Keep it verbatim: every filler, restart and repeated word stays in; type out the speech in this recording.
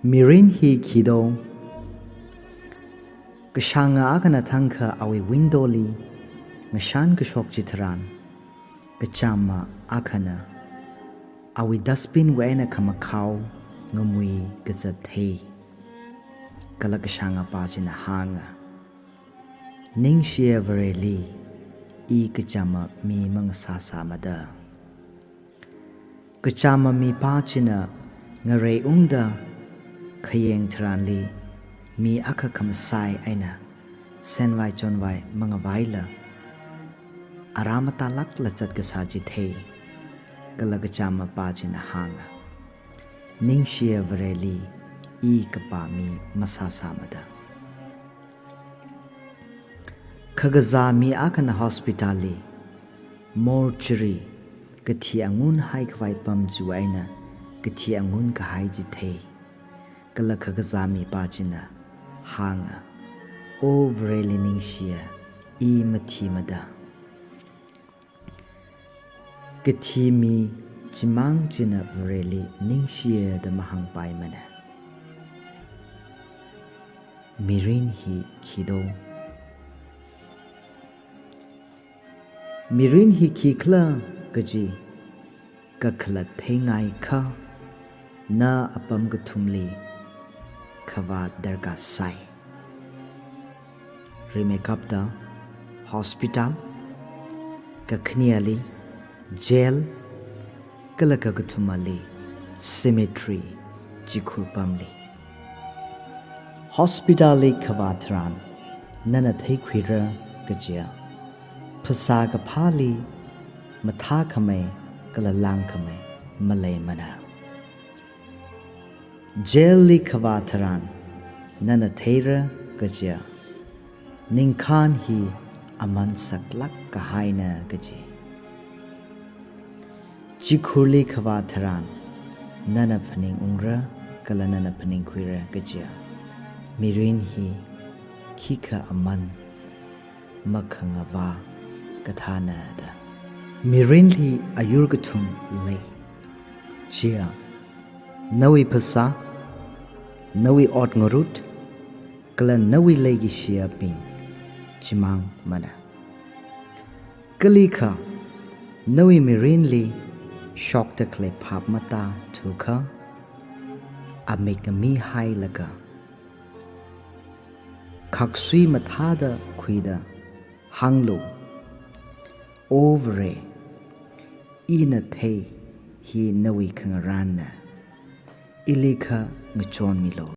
Mirin hi khi do? Kashanga akhana thangkha awui window li ngashan kashok chitharan, kachama akhana awui dustbin wui eina khamakhao ngamui kazat thei. Kala kashangapa china hānga, "Ningshiya Vareli, i kachama mi mangasāsāmada." Kachama mipā china ngarei ungda khayeng tharanli, mi akha khamasai eina senvai chonvai mangavaila, ara matālākla zatkasā chithei. Kala kachamapa china hānga, "Ningshiya Vareli, i kapā mi masāsāmada." Khakazā mi akhana hospital li, mortuary, kathi angun haikhavai pam chiwui eina kathi angun kahai chithei. Kala khakazā mipā china hānga, "O Vareli ningshiya, i mathimada." Kathi mi chimang china Vareli ningshiya da mahāngpaimana. Mirin hi khi do? Mirin hi khikhala kaji kakhalat theingaikha, na apam kathumli khavā darkar sai. Rimeikapta hospital, kakhaneali jail, kala kakathumali cemetery, chikhur pamli. Hospital li khavā tharan nana theikhuira kajiya, phasā kaphāli mathākhamei kala lāngkhamei maleimana. Jail li khavā tharan nana theira kajiya, ningkhān hi aman saklāk kahaina kaji. Chikhurli khavā tharan nana phaningungra kala nana phaningkhuira kajiya, mirin hi khikha aman makhangavā kathāna da. Mirinli ayur kathum lei. Chiya, nawui phasā, nawui ot ngarut, kala nawui leikashiyabing chimangmana. Kalikha, nawui mirinli shokda khalei phap matāthukha, amik ngamihailaga, khaksui mathāda khuida hānglu, "O Vare, ina thei hi nawui khangarānna, ilikha ngachonmilu."